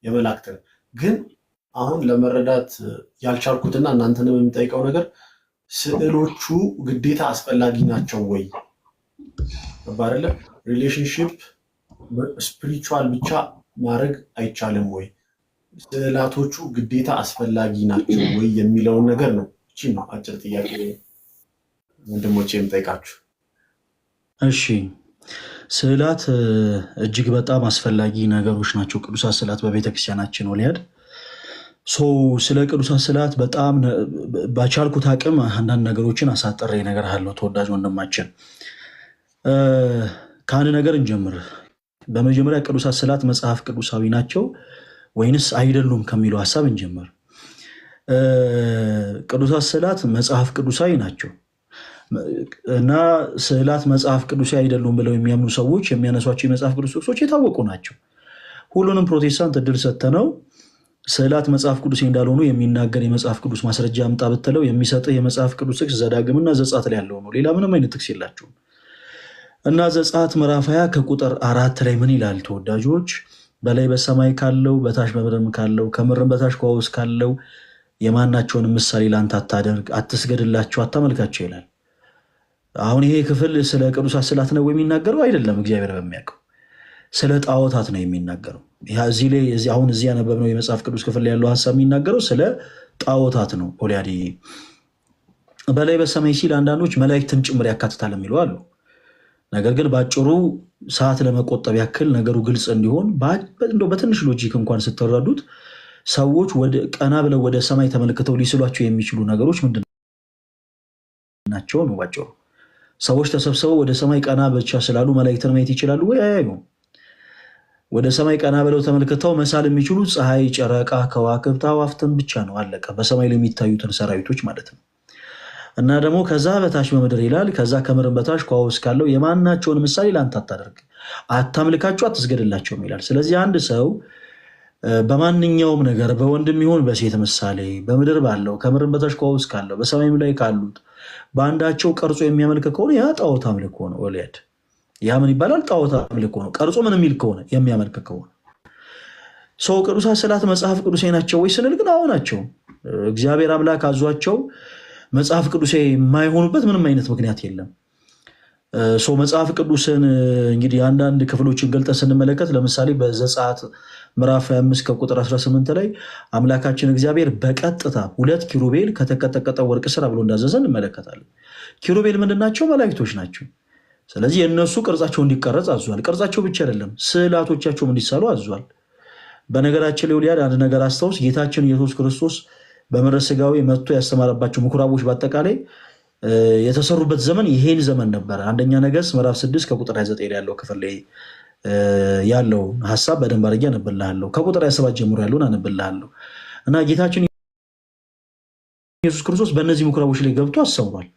የመላእክትን ግን አሁን ለመረዳት ያልቻልኩትና እናንተንም የምጠይቀው ነገር ስዕሎቹ ግዴታ አስፈላጊ ናቸው ወይ? ገባ አይደለ? Relationship spiritual ብቻ ማድረግ አይቻልም ወይ? ስዕላቶቹ ግዴታ አስፈላጊ ናቸው ወይ የሚለውን ነገር ነው። እቺ ነው አጭር ጥያቄ ወንድሞቼ የምጠይቃችሁ። እሺ፣ ስዕላት እጅግ በጣም አስፈላጊ ነገሮች ናቸው። ቅዱሳት ስዕላት በቤተክርስቲያናችን ወልያድ so ስለ ቅዱሳት ስዕላት በጣም በቻልኩት አቅም አንዳንድ ነገሮችን አሳጥሬ እነግርሃለሁ። ተወዳጅ ወንድማችን፣ ከአንድ ነገር እንጀምር። በመጀመሪያ ቅዱሳት ስዕላት መጽሐፍ ቅዱሳዊ ናቸው ወይንስ አይደሉም ከሚለው ሀሳብ እንጀምር። ቅዱሳት ስዕላት መጽሐፍ ቅዱሳዊ ናቸው እና ስዕላት መጽሐፍ ቅዱሳዊ አይደሉም ብለው የሚያምኑ ሰዎች የሚያነሷቸው የመጽሐፍ ቅዱስ ጥቅሶች የታወቁ ናቸው። ሁሉንም ፕሮቴስታንት እድል ሰጥተነው ስዕላት መጽሐፍ ቅዱስ እንዳልሆኑ የሚናገር የመጽሐፍ ቅዱስ ማስረጃ አምጣ ብትለው የሚሰጥህ የመጽሐፍ ቅዱስ ጥቅስ ዘዳግምና ዘጸአት ላይ ያለው ነው። ሌላ ምንም አይነት ጥቅስ የላቸውም። እና ዘጸአት ምዕራፍ 20 ከቁጥር 4 ላይ ምን ይላል? ተወዳጆች፣ በላይ በሰማይ ካለው በታች በምድርም ካለው ከምድርም በታች ከውሃ ውስጥ ካለው የማናቸውን ምሳሌ ለአንተ አታደርግ፣ አትስገድላቸው፣ አታመልካቸው ይላል። አሁን ይሄ ክፍል ስለ ቅዱሳት ስዕላት ነው የሚናገረው? አይደለም። እግዚአብሔር በሚያውቀው ስለ ጣዖታት ነው የሚናገረው። እዚህ ላይ አሁን እዚህ ያነበብነው የመጽሐፍ ቅዱስ ክፍል ላይ ያለው ሀሳብ የሚናገረው ስለ ጣዖታት ነው። ኦሊያዲ በላይ በሰማይ ሲል አንዳንዶች መላእክትን ጭምር ያካትታል የሚሉ አሉ። ነገር ግን በአጭሩ ሰዓት ለመቆጠብ ያክል ነገሩ ግልጽ እንዲሆን እንደው በትንሽ logic እንኳን ስትረዱት ሰዎች ወደ ቀና ብለው ወደ ሰማይ ተመልክተው ሊስሏቸው የሚችሉ ነገሮች ምንድን ናቸው ነው ባጭሩ። ሰዎች ተሰብስበው ወደ ሰማይ ቀና ብቻ ስላሉ መላእክትን ማየት ይችላሉ ወይ? አያዩም። ወደ ሰማይ ቀና ብለው ተመልክተው መሳል የሚችሉ ፀሐይ፣ ጨረቃ፣ ከዋክብት፣ አዋፍትን ብቻ ነው። አለቀ። በሰማይ ላይ የሚታዩትን ሰራዊቶች ማለት ነው። እና ደግሞ ከዛ በታች በምድር ይላል። ከዛ ከምድር በታች ከውሃ ውስጥ ካለው የማናቸውን ምሳሌ ለአንተ አታደርግ፣ አታምልካቸው፣ አትስገድላቸውም ይላል። ስለዚህ አንድ ሰው በማንኛውም ነገር በወንድም ይሁን በሴት ምሳሌ በምድር ባለው ከምድር በታች ከውሃ ውስጥ ካለው በሰማይም ላይ ካሉት በአንዳቸው ቀርጾ የሚያመልክ ከሆነ ያ ጣዖት አምልኮ ነው። ወልያድ ያ ምን ይባላል? ጣዖት አምልኮ ነው። ቀርጾ ምን የሚል ከሆነ የሚያመልክ ከሆነ ሰው። ቅዱሳት ስዕላት መጽሐፍ ቅዱሳዊ ናቸው ወይ ስንል ግን አዎ ናቸው። እግዚአብሔር አምላክ አዟቸው መጽሐፍ ቅዱሳዊ የማይሆኑበት ምንም አይነት ምክንያት የለም። ሰው መጽሐፍ ቅዱስን እንግዲህ አንዳንድ ክፍሎችን ገልጠን ስንመለከት ለምሳሌ በዘጸአት ምዕራፍ 25 ከቁጥር 18 ላይ አምላካችን እግዚአብሔር በቀጥታ ሁለት ኪሩቤል ከተቀጠቀጠ ወርቅ ስራ ብሎ እንዳዘዘ እንመለከታለን። ኪሩቤል ምንድን ናቸው? መላእክቶች ናቸው። ስለዚህ የእነሱ ቅርጻቸው እንዲቀረጽ አዟል። ቅርጻቸው ብቻ አይደለም፣ ስዕላቶቻቸውም እንዲሳሉ አዟል። በነገራችን ላይ ሊያድ አንድ ነገር አስታውስ። ጌታችን ኢየሱስ ክርስቶስ በምድረ ሥጋዊ መጥቶ ያስተማረባቸው ምኩራቦች በአጠቃላይ የተሰሩበት ዘመን ይሄን ዘመን ነበረ። አንደኛ ነገሥት ምዕራፍ 6 ከቁጥር 29 ላይ ያለው ክፍል ላይ ያለው ሀሳብ በደንብ አድርጌ አነብልሃለሁ። ከቁጥር 27 ጀምሮ ያለውን አነብልሃለሁ። እና ጌታችን ኢየሱስ ክርስቶስ በእነዚህ ምኩራቦች ላይ ገብቶ አስተምሯል።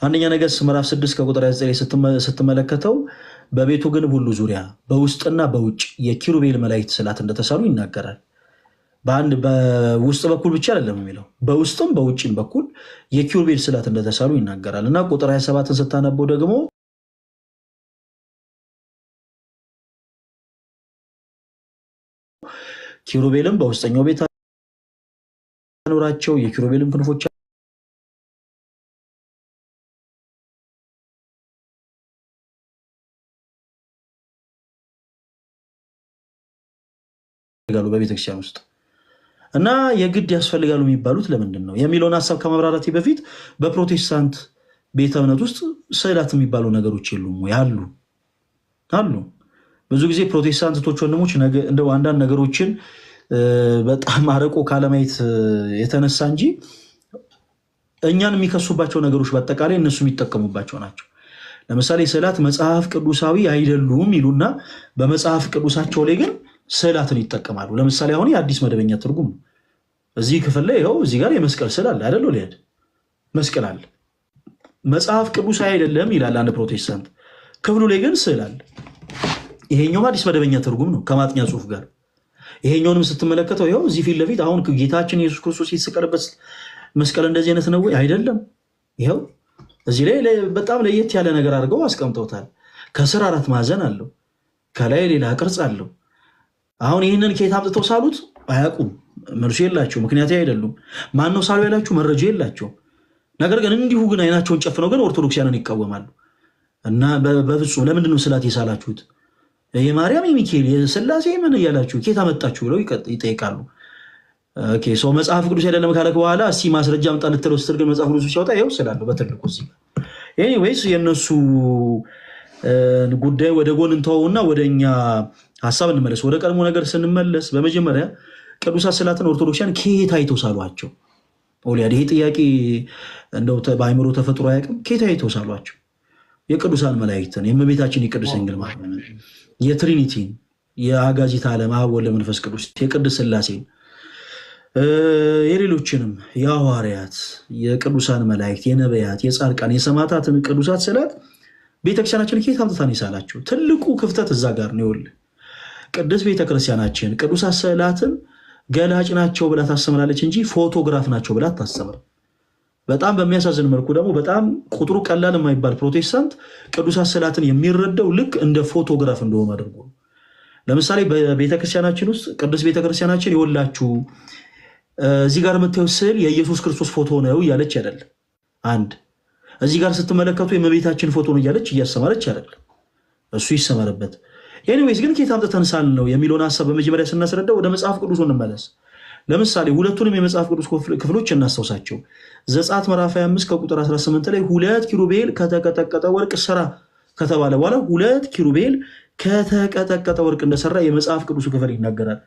አንደኛ ነገሥት ምዕራፍ 6 ከቁጥር 29 ላይ ስትመለከተው በቤቱ ግንብ ሁሉ ዙሪያ በውስጥና በውጭ የኪሩቤል መላእክት ስዕላት እንደተሳሉ ይናገራል። በአንድ በውስጥ በኩል ብቻ አይደለም የሚለው፣ በውስጥም በውጭም በኩል የኪሩቤል ስዕላት እንደተሳሉ ይናገራል። እና ቁጥር 27ን ስታነበው ደግሞ ኪሩቤልም በውስጠኛው ቤት አኖራቸው፣ የኪሩቤልም ክንፎች ያስፈልጋሉ በቤተክርስቲያን ውስጥ እና የግድ ያስፈልጋሉ የሚባሉት ለምንድን ነው የሚለውን ሀሳብ ከማብራራቴ በፊት በፕሮቴስታንት ቤተ እምነት ውስጥ ስዕላት የሚባሉ ነገሮች የሉም ወይ? አሉ፣ አሉ። ብዙ ጊዜ ፕሮቴስታንት እህቶች ወንድሞች እንደው አንዳንድ ነገሮችን በጣም አርቆ ካለማየት የተነሳ እንጂ እኛን የሚከሱባቸው ነገሮች በአጠቃላይ እነሱ የሚጠቀሙባቸው ናቸው። ለምሳሌ ስዕላት መጽሐፍ ቅዱሳዊ አይደሉም ይሉና በመጽሐፍ ቅዱሳቸው ላይ ግን ስዕላትን ይጠቀማሉ። ለምሳሌ አሁን የአዲስ መደበኛ ትርጉም ነው። እዚህ ክፍል ላይ ይኸው እዚህ ጋር የመስቀል ስዕል አለ አይደል? ሊሄድ መስቀል አለ። መጽሐፍ ቅዱሳዊ አይደለም ይላል አንድ ፕሮቴስታንት። ክፍሉ ላይ ግን ስዕል አለ። ይሄኛውም አዲስ መደበኛ ትርጉም ነው ከማጥኛ ጽሑፍ ጋር። ይሄኛውንም ስትመለከተው ይኸው እዚህ ፊት ለፊት አሁን ጌታችን ኢየሱስ ክርስቶስ የተሰቀለበት መስቀል እንደዚህ አይነት ነው ወይ? አይደለም። ይኸው እዚህ ላይ በጣም ለየት ያለ ነገር አድርገው አስቀምጠውታል። ከስር አራት ማዕዘን አለው፣ ከላይ ሌላ ቅርጽ አለው። አሁን ይህንን ከየት አምጥተው ሳሉት አያውቁም። መልሱ የላቸው፣ ምክንያት አይደሉም። ማነው ሳሉ ያላችሁ መረጃ የላቸውም። ነገር ግን እንዲሁ ግን አይናቸውን ጨፍነው ግን ኦርቶዶክሲያንን ይቃወማሉ። እና በፍጹም ለምንድን ነው ስዕላት የሳላችሁት? የማርያም የሚካኤል የስላሴ ምን እያላችሁ ከየት አመጣችሁ ብለው ይጠይቃሉ። Okay፣ ሰው መጽሐፍ ቅዱስ አይደለም ካለክ በኋላ እስኪ ማስረጃ አምጣ ልትለው ስትል ግን መጽሐፍ ቅዱስ ሲያወጣ ይኸው ስላለው በትልቁ እዚህ ጋር። Anyways የእነሱ ጉዳይ ወደ ጎን እንተወውና ወደ እኛ ሀሳብ እንመለስ። ወደ ቀድሞ ነገር ስንመለስ በመጀመሪያ ቅዱሳት ስዕላትን ኦርቶዶክሲያን ከየት አይተው ሳሏቸው? ኦሊያድ ይሄ ጥያቄ እንደው በአእምሮ ተፈጥሮ አያውቅም። ከየት አይተው ሳሏቸው? የቅዱሳን መላእክትን፣ የእመቤታችን የቅድስት ድንግል ማርያምን፣ የ Trinity ን፣ የአጋዚት ዓለም አብ ወልድ መንፈስ ቅዱስ፣ የቅድስት ሥላሴን፣ የሌሎችንም የሐዋርያት፣ የቅዱሳን መላእክት፣ የነቢያት፣ የጻድቃን፣ የሰማዕታትን ቅዱሳት ስዕላት ቤተክርስቲያናችን ከየት አምጥታ ነው የሳላቸው? ትልቁ ክፍተት እዛ ጋር ነው። ይኸውልህ ቅድስት ቤተክርስቲያናችን ቅዱሳት ስዕላትን ገላጭ ናቸው ብላ ታስተምራለች እንጂ ፎቶግራፍ ናቸው ብላ አታስተምርም። በጣም በሚያሳዝን መልኩ ደግሞ በጣም ቁጥሩ ቀላል የማይባል ፕሮቴስታንት ቅዱሳት ስዕላትን የሚረዳው ልክ እንደ ፎቶግራፍ እንደሆኑ አድርጎ ነው። ለምሳሌ በቤተክርስቲያናችን ውስጥ ቅድስት ቤተክርስቲያናችን ይወላችሁ እዚህ ጋር የምታዩት ስዕል የኢየሱስ ክርስቶስ ፎቶ ነው እያለች አይደለም። አንድ እዚህ ጋር ስትመለከቱ የእመቤታችን ፎቶ ነው እያለች እያስተማረች አይደለም። እሱ ይሰመርበት። Anyways ግን ከየት አምጥተን ሳል ነው የሚለውን ሀሳብ በመጀመሪያ ስናስረዳ ወደ መጽሐፍ ቅዱሱ እንመለስ። ለምሳሌ ሁለቱንም የመጽሐፍ ቅዱስ ክፍሎች እናስታውሳቸው። ዘጸአት ምዕራፍ 25 ከቁጥር 18 ላይ ሁለት ኪሩቤል ከተቀጠቀጠ ወርቅ ስራ ከተባለ በኋላ ሁለት ኪሩቤል ከተቀጠቀጠ ወርቅ እንደሰራ የመጽሐፍ ቅዱሱ ክፍል ይናገራል።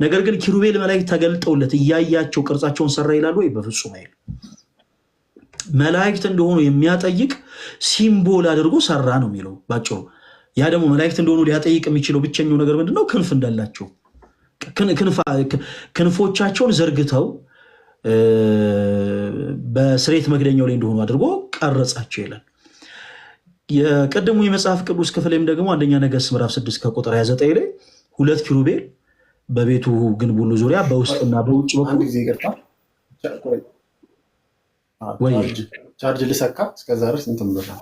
ነገር ግን ኪሩቤል መላእክት ተገልጠውለት እያያቸው ቅርጻቸውን ሰራ ይላሉ ወይ? በፍጹም አይልም። መላእክት እንደሆኑ የሚያጠይቅ symbol አድርጎ ሰራ ነው የሚለው ባጭሩ። ያ ደግሞ መላእክት እንደሆኑ ሊያጠይቅ የሚችለው ብቸኛው ነገር ምንድነው? ክንፍ እንዳላቸው ክንፎቻቸውን ዘርግተው በስርየት መክደኛው ላይ እንደሆኑ አድርጎ ቀረጻቸው ይላል። የቀደሙ የመጽሐፍ ቅዱስ ክፍል ላይም ደግሞ አንደኛ ነገሥት ምዕራፍ 6 ከቁጥር 29 ላይ ሁለት ኪሩቤል በቤቱ ግንብ ሁሉ ዙሪያ በውስጥና በውጭ አንድ በኩል ጊዜ ይቅርታ፣ ወይ ቻርጅ ልሰካ፣ እስከዛ ድረስ እንትን ብለህ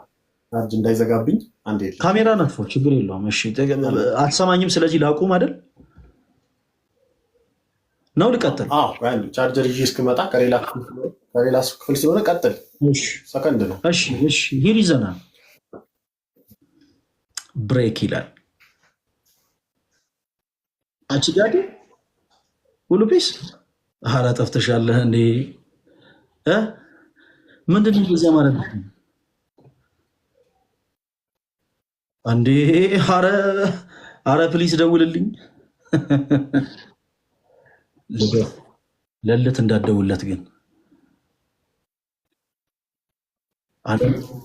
ቻርጅ እንዳይዘጋብኝ አንዴ የለም። ካሜራ ናትፎ ችግር የለውም። እሺ አትሰማኝም? ስለዚህ ላቁም አይደል ነው ልቀጥል? አዎ፣ ቆይ አንዴ ቻርጀር ይዤ እስክመጣ ከሌላ ክፍል ስለሆነ ቀጥል። እሺ ሰከንድ ነው። እሺ እሺ ሂድ ይዘናል። Break ይላል። አንቺ ጋዲ ሁሉ peace። ኧረ ጠፍተሻለህ እንዴ? እ ምንድን ነው እንደዚያ ማለት ነው እንዴ? ኧረ ኧረ please ደውልልኝ። ለልት እንዳትደውልለት ግን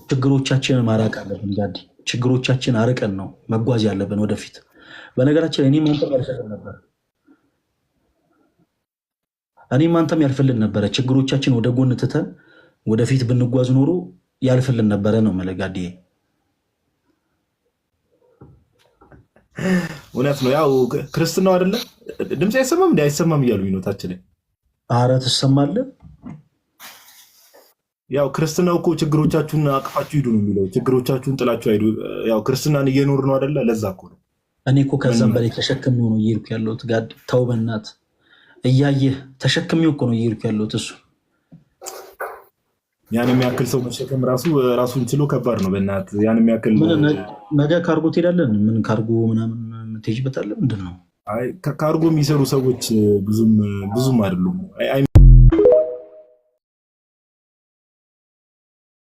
ችግሮቻችንን ማራቅ አለብን። ጋዲ ችግሮቻችን አርቀን ነው መጓዝ ያለብን ወደፊት። በነገራችን ላይ እኔም አንተም ያልፍልን ነበር፣ እኔም አንተም ያልፍልን ነበረ። ችግሮቻችን ወደ ጎን ትተን ወደፊት ብንጓዝ ኖሮ ያልፍልን ነበረ ነው የምልህ ጋዲዬ። እውነት ነው። ያው ክርስትናው አይደለ ድምፅ አይሰማም እንዲ አይሰማም እያሉኝ ነው ታች ላይ። ኧረ ትሰማለህ። ያው ክርስትናው እኮ ችግሮቻችሁን አቅፋችሁ ሂዱ ነው የሚለው። ችግሮቻችሁን ጥላችሁ አይዱ። ያው ክርስትናን እየኖር ነው አይደለ? ለዛ እኮ ነው። እኔ እኮ ከዛም በላይ ተሸክሜው ነው እየሄድኩ ያለሁት። ጋድ ተው በእናትህ፣ እያየህ ተሸክሜው እኮ ነው እየሄድኩ ያለሁት። እሱ ያን የሚያክል ሰው መሸከም ራሱ ራሱን ችሎ ከባድ ነው። በእናትህ ያን የሚያክል ምን ነገ ካርጎ ትሄዳለን? ምን ካርጎ ምናምን ትሄጂበታለህ? ምንድን ነው አይ፣ ካርጎ የሚሰሩ ሰዎች ብዙም ብዙም አይደሉም።